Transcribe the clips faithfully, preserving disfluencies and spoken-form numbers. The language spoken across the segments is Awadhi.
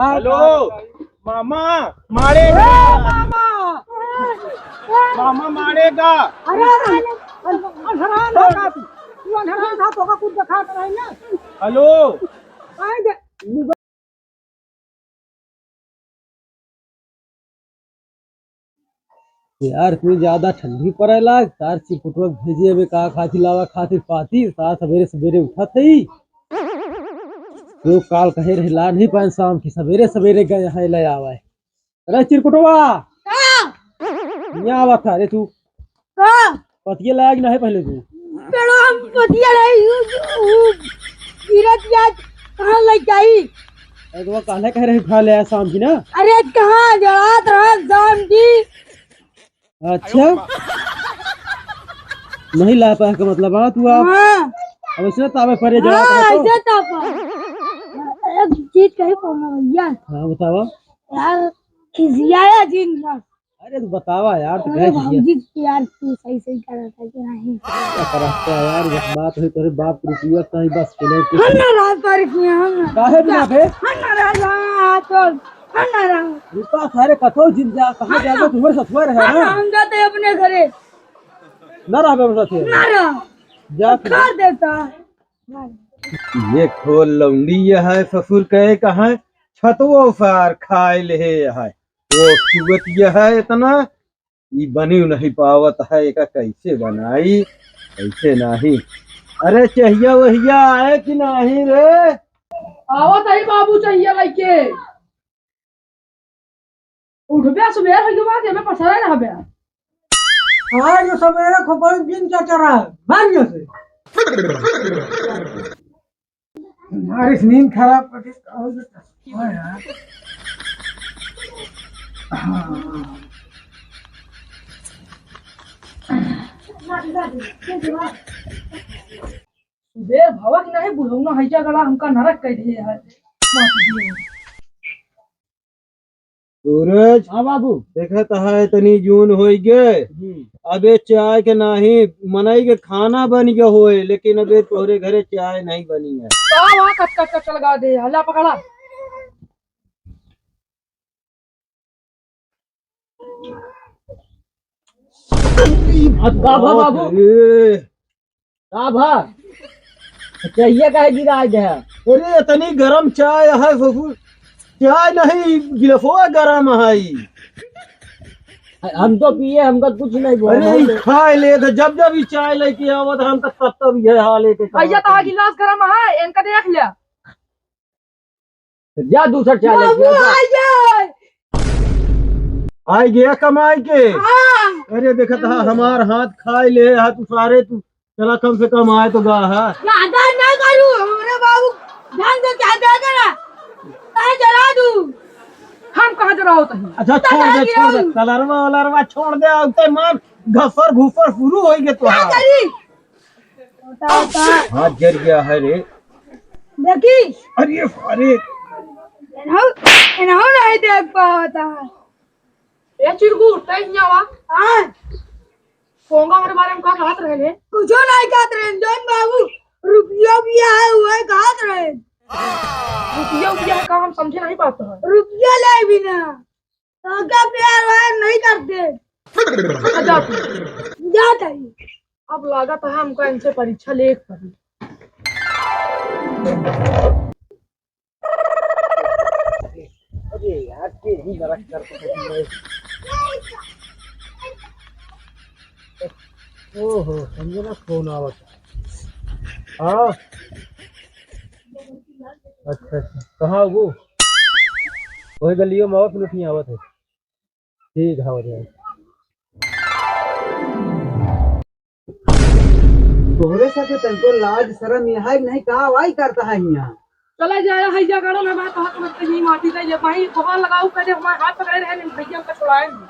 हेलो, मामा, मारेगा। ए, मामा। मामा मारेगा। अरे, अरे, अरे, अंधरान था तू। तू अंधरान था, तोका कुछ देखात नहीं ना। हेलो। आए दे। यार, इतनी ज्यादा ठंडी पड़े लाग, तार चिरकुटवा भेजे, अबे का खातिर लावा खातिर पाती, तार सबेरे सबेरे उठत ही। तो काल कहे रहे ला नहीं पाए शाम की, सबेरे सबेरे गए है ले आवे। अरे चिरकुटवा, का? यहाँ आवा था रे तू। का? पतिया लाया कि नहीं पहले तू? पेड़वा हम पतिया लाया, यू, यू, गिरत याद कहाँ लग जाई? अरे तो वो काले कह रहे उठा ले आया शाम की ना? अरे कहाँ जड़ात रहा शाम की? अच्छा, नहीं ला पाया का मतलब, हाँ, तू आप हाँ। अब ऐसे तावे परे जड़ात हाँ, रहा तो? ऐसे तापा। एक चीज कही पाऊंगा भैया। हाँ, बतावा। यार, खिसियाया जिन बस। अरे, तू बतावा यार, तू अरे कहे खिसिया? भौजी, यार, तू सही, सही करत है कि नहीं? क्या करत है यार, ये बात हुई, तोरे बाप के रुपया कहीं बस के लेके। हम ना रह पारे कि हम ना। काहे बिना बे? हम ना रह, हाँ, तो हम ना रह। रुपया सारे कतो जिन जा, कहाँ हम जाबे, ना। तुम्हारे ससुर है हम ना, ना। हम जाते अपने घरे। ना रहबे हम साथे? ना रह। जा तू। खा देता। ये खोल लौंडी, यह है ससुर कहे कहाँ छतवो सार खाए ले है। वो चुवत यह है इतना, ई बनी नहीं पावत है, एका कैसे बनाई, कैसे नहीं। अरे चहिया वहिया आए कि नहीं रे? आवत है बाबू चहिया लइके। उठबे सुबेर हो गया, एमे पसरा रहबे। आज सवेरे खोपड़ी दिन चचरा है, भाग यहाँ से। हमारी नींद खराब कर दी। हाँ यार। हाँ। सुबेर भवा कि नहीं, बुढ़ौना हैजा गड़ा हमका नरक कह दिए है। सूरज। हाँ बाबू। देखत है तनी जून होई गे। हम्म। अबे चाय के नाही, मनई के खाना बन गए होए, लेकिन अबे तोहरे घरे चाय नहीं बनी है। का वहाँ कच कच कच लगा दे, हल्ला पकड़ा। अब का भा बाबू? बाप रे। का भा? चाहिए काहे गिरा दे? अरे, इतनी गरम चाय है ससुर, चाय नहीं, गिलफवा गरम है। हम तो पिए, हमका कुछ नहीं बोला। अरे, ई खाए ले तो जब जब ई चाय लेके आवत, हम तो तब तब ये हाल है के भैया, तो गिलास गरम है, इनका देख लिया। जा दूसर चाय ले बाबू, जा, जा। आ गया। आ गया कमाई के? हाँ। अरे देखत हा, हमार हाथ खाए ले हा तू सारे, तू चला कम से कम आए तो गा हा। ज्यादा ना करू, हमरे बाबू ढंग से चाय दे देना, चाहे जला दू। हम कहाँ जलाओ तही? अच्छा, छोड़ दे, छोड़ दे, कलरवा वलरवा छोड़ दे, अब ते मार घसर घुसर शुरू होई गे तो। क्या करी? हाथ जर गया है रे। देखी। अरे, अरे। एनहु, एनहु नहीं देख पावत है। ए चिरगुर, तै हियाँ आवा। हाँ। फोंगा हमरे बारे में का कहत रहे ले? कुछो नहीं कहत रहे, जौन बाबू रुपया भी है, वही कहत रहे। रुपया उपिया है का, हम समझे नहीं पाते हैं। रुपया ले बिना। तो क्या प्यार व्यार नहीं करते? अच्छा, जा तू। जा तारी। अब लागत है हमका इनसे परीक्षा लेक पड़ी। अरे यार, के ही नरक कर। ओहो, संजना फोन आवत। हाँ। अच्छा, अच्छा। कहाँ हो? वही गलियों में आवत, नहीं आवत है। ठीक है, हो जाए। तोहरे साथे तनको लाज शरम यहाँ नहीं, का वाई करता है यहाँ? चला जाया है जगड़ो में बात, हाथ मत कहीं माटी दे, ये भाई भगवान लगाऊ, पहले हमारे हाथ पकड़े रहे, नहीं भैया हमका छुड़ाए नहीं।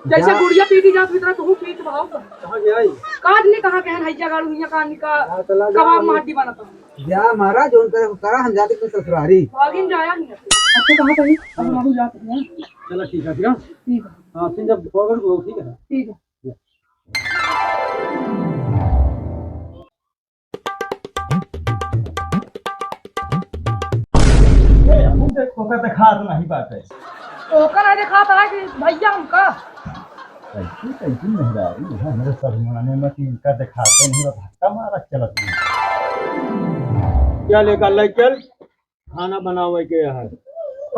जैसे जा। गुड़िया पीटी जात भीतर तू पीट भाव कर। कहाँ गया है? काज नहीं कहाँ कहन है जगड़ो, यहाँ का निका हाँ, चला जा, कबाब हम माटी बनाता हूँ। जा महाराज, उन तरह करा, हम जाते कुछ ससुरारी। आगे जाया नहीं। अच्छा, कहाँ कहीं? हम हाँ। बाबू जाते हैं। चला ठीक है, भैया। ठीक है। हाँ, फिर जब फोन करो, ठीक है। ठीक है। ओकर देखात नहीं बाटे। ओकर नहीं देखात है कि भैया हमका? कैसी, कैसी मेहरारू है, हमरे शर्माने में कि इनका देखाते नहीं बा, धक्का मारा चलत नहीं। चल, एका ले चल, खाना बनावे के है।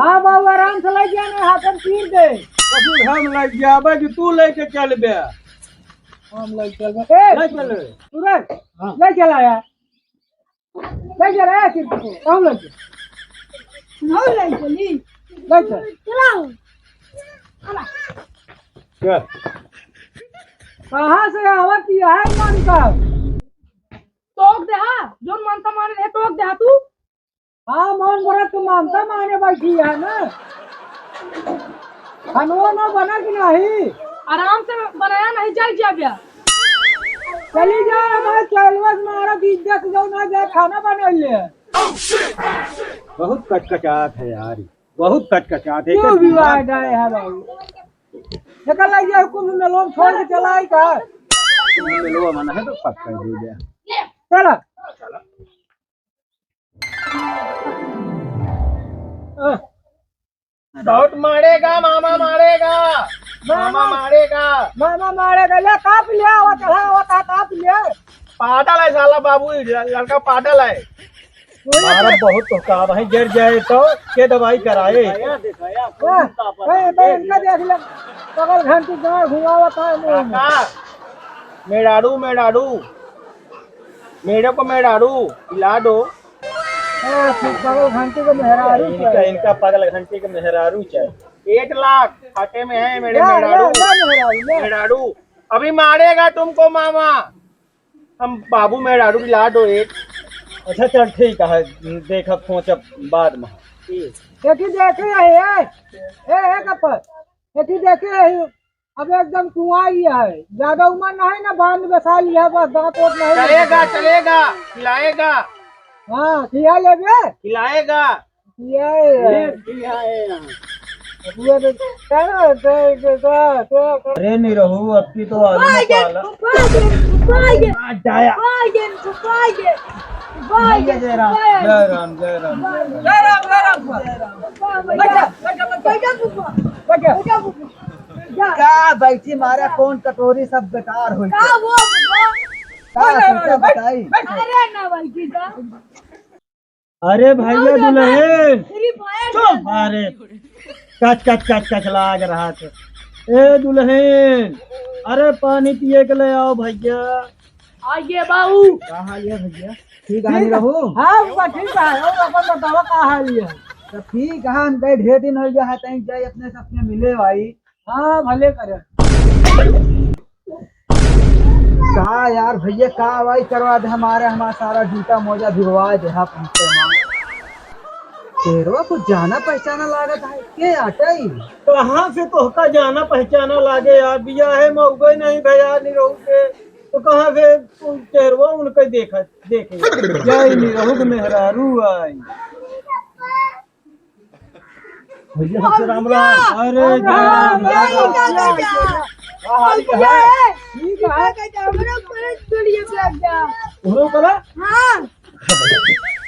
हाँ बाबू, आराम से ले जा, नहीं हाथन चीर दे। तो फिर हम ले जाबे कि तू लेके चलबे? हम ले चलबे। ए, ले चल। तू रे, हाँ। ले चला यार। ले चला यार, चीर दे। हम ले चल। हम ले चली। ले चल। चलाओ। चल। कहाँ से आवत है मन का? टोक दे हा, जोन मानता माने रहे, टोक दे हा तू। हाँ, मन भरत तो मानता माने बैठी है ना। खानवा ना बना कि नहीं? आराम से बनाया नहीं, जल जा गया। चली जा, हमारे चलवस मारा, इज्जत जो ना जाए, खाना बना ले। बहुत कचकचात है यार, बहुत कचकचात है। क्यों विवाह गए है बाबू? निकल आइए, कुंभ मेलों में छोड़ के चला आई का? कुंभ मेलों में है तो पक्का हो गया। चला। बहुत मारेगा मामा, मारेगा मामा, मारेगा। मामा मारेगा, ले काप ले, आवत है, आवत है, काप ले। पागल है साला बाबू, लड़का पागल है। मारा बहुत तो का भाई, गिर जाए तो के दवाई कराए? वाह, ए, तो इनका देख ले, बगल घंटी गाँव घुमावत है मुंह में। काका, मेड़ाड़ू, मेड़ाड़ू, मेरे को मेड़ाड़ू ला दो। हाँ, तू पागल घंटी के मेहरारू इनका, चाहिए। इनका पागल घंटी के मेहरारू चाहिए। एक लाख खाते में है मेरे या, मेहरारू। या, या मेहरारू, या। मेहरारू, अभी मारेगा तुमको मामा। हम बाबू मेहरारू भी ला दो एक। अच्छा चल ठीक है, देखब सोचब बाद में। ठीक। देखी देखे है, ए, ए, ए, कपल, देखी देखे है, अब एकदम कुआई है, ज्यादा उम्र नहीं ना, बांध बसा लिया, बस दांत वोंत नहीं चलेगा, लगेगा। चलेगा, खिलाएगा। हाँ, खिया लेबे। खिलाएगा। खियाए। ये खियाए। अब ये तो, क्या ना, तो, तो, तो, तो, अरे निरहू, अब की तो आलू में पाला। फुफा के, फुफा के, आ, जाया। फुफा के, फुफा के, फुफा के, भैया जय राम, फुफा के। जय राम, जय राम, जय राम। जय राम, जय राम, फुफा। बैठा, बैठा, बैठा। बैठा, फुफा। बैठा। बैठा, फुफा। जा। का बैठी मारे, कौन कटोरी, सब बेकार होई का गया। वो, वो? का बोल रहे, सोचा बोल, बताई? बोल। अरे ना भाई, की जा। अरे भैया, और दुल्हन। Free Fire चुप, खेलता है। अरे। कच, कच, कच, कच लाग रहा था। ए दुल्हन, अरे पानी पिए के ले आओ भैया। आइए बाबू। का हाल है भैया? ठीक है, निरहू? हाँ, बा ठीक है। और अपन बतावा का हाल है? तो ठीक है, हम कहे ढेर दिन हो गया है, तहीं जाए अपने सबसे मिले भाई। हाँ, भले करे। का यार भैया, का भाई करवा दे हमारे, हमारा सारा जूता मोजा भिगवा दे, हाँ, पहुँचे माँ। तेरवा कुछ जाना पहचाना लागत है, के आटे ही? कहाँ से तोहका जाना पहचाना लागे यार, बियाहे मौगे नहीं भया निरहू के, तो कहाँ से तू तेरवा उनके देखा, देखे? जय निरहू के मेहरारू आई। भैया सबसे राम राम। अरे राम राम, राम राम। राम राम। का हाल है? ठीक है। हमरा पर चढ़िए बैठ जा। उहरो कला? हाँ।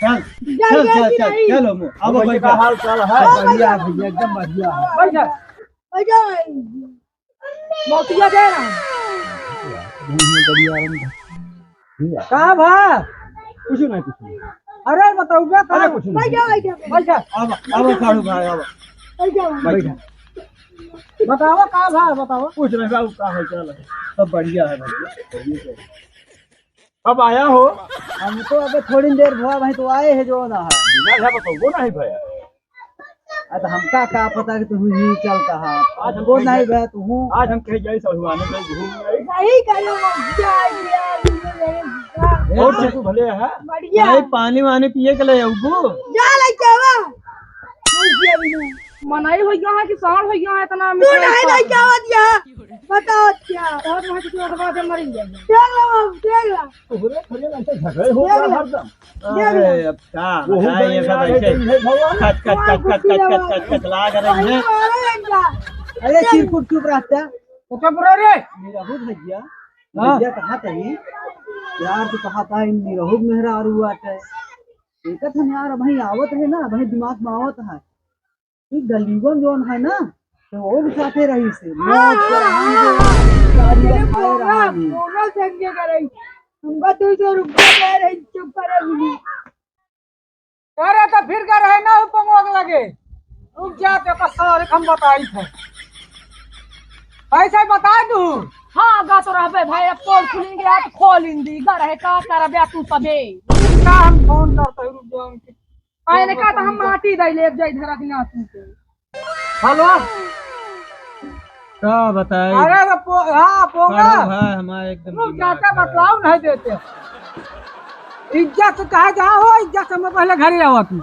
चल, जा, चल, जा चल, कि चल, नहीं? चल, हम, अब भैया बैठ का जा। हाल चाल है? बढ़िया है भैया, एकदम बढ़िया है। बैठ जा। बैठ जा। मौसिया दे रहा हूँ। बढ़िया है। का भा? कुछ नहीं, कुछ नहीं। अरे बताओ बे, का? अरे कुछ नहीं। बैठ जा, बैठ जा। बैठ जा। अब, अब साढ़ू भाई, अब। बैठ जा। बैठ जा। बताओ का भा, बताओ। कुछ नहीं बाबू, का हाल चाल है? सब बढ़िया है भाई। अब आया हो? हम तो अबे थोड़ी देर भवा भाई तो आए हैं जो ना है। बिना है बताओ, वो नहीं भया। अब हमका का पता कि तू ही चलता है। आज हम वो कहीं नहीं जाए, भया तू। आज हम कहीं जाए सहुआने में घूम आए। सही करो, मजा आ गया, घूमने में। और से तू भले है? बढ़िया। भाई पानी वानी पिए के ले आऊबू? जा ले के आवा। मनाई हो गया है कि साढ़ हो गया है इतना तू मिठाई नहीं खा ले के? के आवा दिया। बताओ क्या? और मैं तो बात मर गया। देख लो, देख लो। तोहरे घरे में ऐसे झगड़े हो गया हरदम। अरे, अब का वहू बताएं, ये सब ऐसे खच, खच, खच लाग रहे हैं। अरे, चिरकुट चुप रहता। तो चुप रह रे। निरहू भैया, हाँ। भैया कहा तही, यार, तू कहा था, इन निरहू मेहरारू आटे। देखत हम यार, अबहीं आवत है ना, अबहीं दिमाग में आवत है। ई गलीवन जौन है ना, तो वो भी साथे रही से। हाँ, मौज के हाँ, रहन हाँ, दे, हाँ। गाड़ी तेरे का खाए पोंगा, रहन दे। पोंगा संगे का रही। हमका दो सौ रुपया दे रही, चुप करे बोली। अरे तो फिर का रहे ना वो पोंगवा के लगे। रुक जा, ते बस सारे हम बताई थे। ऐसे बता दू। हाँ, गा तो रहबे भाई, अब पोल खुलिन गया तो खोलिन दी, गा रहे का करबे तू तबे। रुक जा, हम फोन करते हैं, रुक जा उनके। आए ने का तो हम माटी दे ले, अब जाई धरा दिना तू के। हेलो। का बताई? अरे तो पो-, हाँ, पोंगा। बड़ा भाई हमारे एकदम रुक दिमाग जाता, खराब। बतलाऊ नहीं देते। इज्जत से कहे जा हो, इज्जत से मैं पहले घरे आवा तू।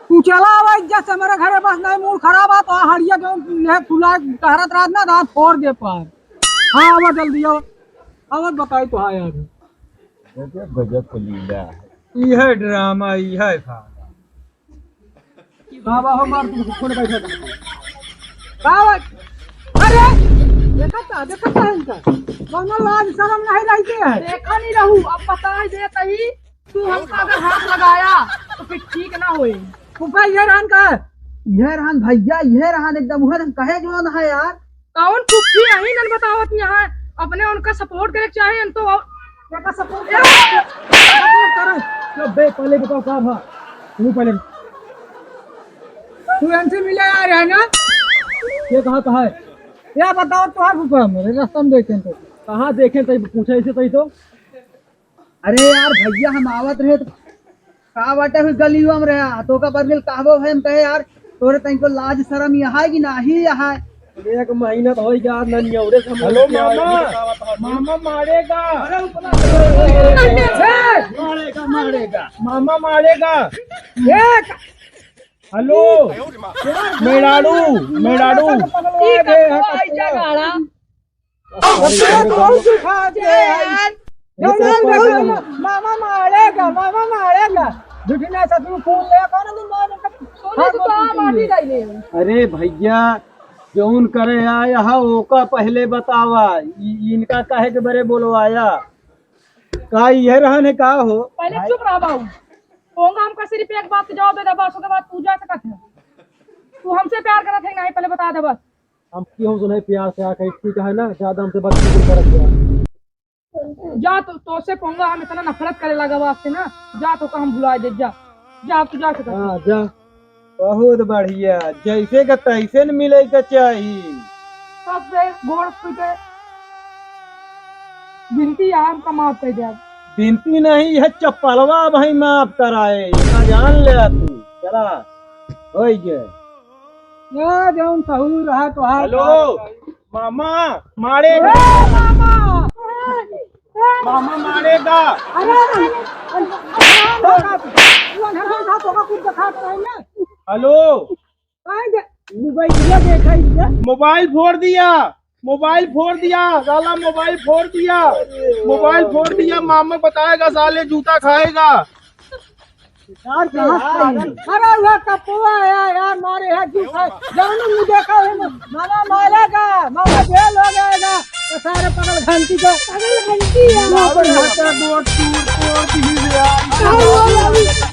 तू चला आवा इज्जत से मेरे घरे, बस नहीं मूड खराब आ तो हड़िया जो यह फुला टहरत रहत ना, दांत फोड़ दे पार। हाँ, आवा जल्दी आवा। आवा बताई तो हाँ यार। गजब, गजब के लीला है। यह ड्रामा, यह था। बाबा हो मार, तुम खोल बैठे थे। बाबा, अरे, देखा था, देखा था इनका। कौनो लाज शरम नहीं रहती है। देखा नहीं रहू, अब बताई दे तही, तू हमका अगर हाथ लगाया, तो फिर ठीक ना होए। फूफा, ये रहन का? ये रहन भैया, ये रहन एकदम, उहे रहन कहे जो ना है यार। कौन फूफी अही नन बतावत यहाँ, अपने उनका support करे के चाहे, न तो और एका support करे, support करे। तो बे, पहले बताओ का भा? तू पहले। तू इनसे मिले आ रहा है ना? ये कहाँ का है? या बताओ तो आप ऊपर मेरे रास्ता में देखें तो। कहाँ देखें तो पूछे इसे तो ही तो। अरे यार भैया हम आवत रहे तो का बाटे हुई गलियों में रहा तो का बरगल कहबो है हम कहे यार तोरे तनिको लाज शरम यहाँ है कि नाही यहाँ है? एक महीना तो होई गया, ना नियौरे से हम हेलो लोग क्या मामा, है, ये बतावा तो। मामा मारेगा। अरे ऊपर आ। ए! मारेगा, मारेगा। मामा मारेगा। ए! हेलो, मेड़ाड़ू, मेड़ाड़ू। ई का कोई जगाड़ा? अरे, बहुत दुखा दे यार। जौन हम देखा, मामा मारेगा, मामा मारेगा। झूठी ना सतरू फूल ले, कौन दिन मार का? सोने तो तो माटी गई ले। अरे भैया, जौन करे आया है, ओका पहले बतावा। इ-, इनका काहे के बरे बोलवाया? का इहे रहन है का हो? पहले चुप रहा बाबू। पोंगा हमका सिर्फ एक बात के जवाब दे दे, बस ओके बाद तू जा सकत है। तू हमसे प्यार करत है नहीं, पहले बता दे बस। हम क्यों सुने प्यार से आके ठीक है ना, ज्यादा हमसे बात नहीं करत यार। जा तो, तोसे पोंगा हम इतना नफरत करे लगा बा आपसे ना, जा तो का हम भुला दे, जा, जा तू जा सकत है। हाँ, जा। बहुत बढ़िया, जैसे का तैसे न मिले के चाही। सबसे गोड़ छू के विनती है, हमका माफ कर दे। विनती नहीं, यह चप्पलवा भाई माफ कराए, इतना जान ले तू। चला, होई गए। या जौन सहूर रहा तो हाथ हेलो, मामा, मारेगा। ए, मामा। मामा मारेगा। अरे, अरे, अरे, अरे, अरे, अरे, कुछ दिखा तो रहे ना। हेलो। काहे दे-, मोबाइल ये देखा ही है। मोबाइल फोड़ दिया, मोबाइल फोड़ दिया, साला मोबाइल फोड़ दिया, मोबाइल फोड़ दिया। मामा बताएगा, साले जूता खाएगा। यार, कहाँ से? अरे, वह कपुआ है यार, मारे है, जूता। जौन मुझे देखा है, मामा मारेगा, मामा जेल हो जाएगा। तो सारे पगल घंटी को, पगल घंटी है। मामा का गोड़ तोड़, तोड़ दी यार।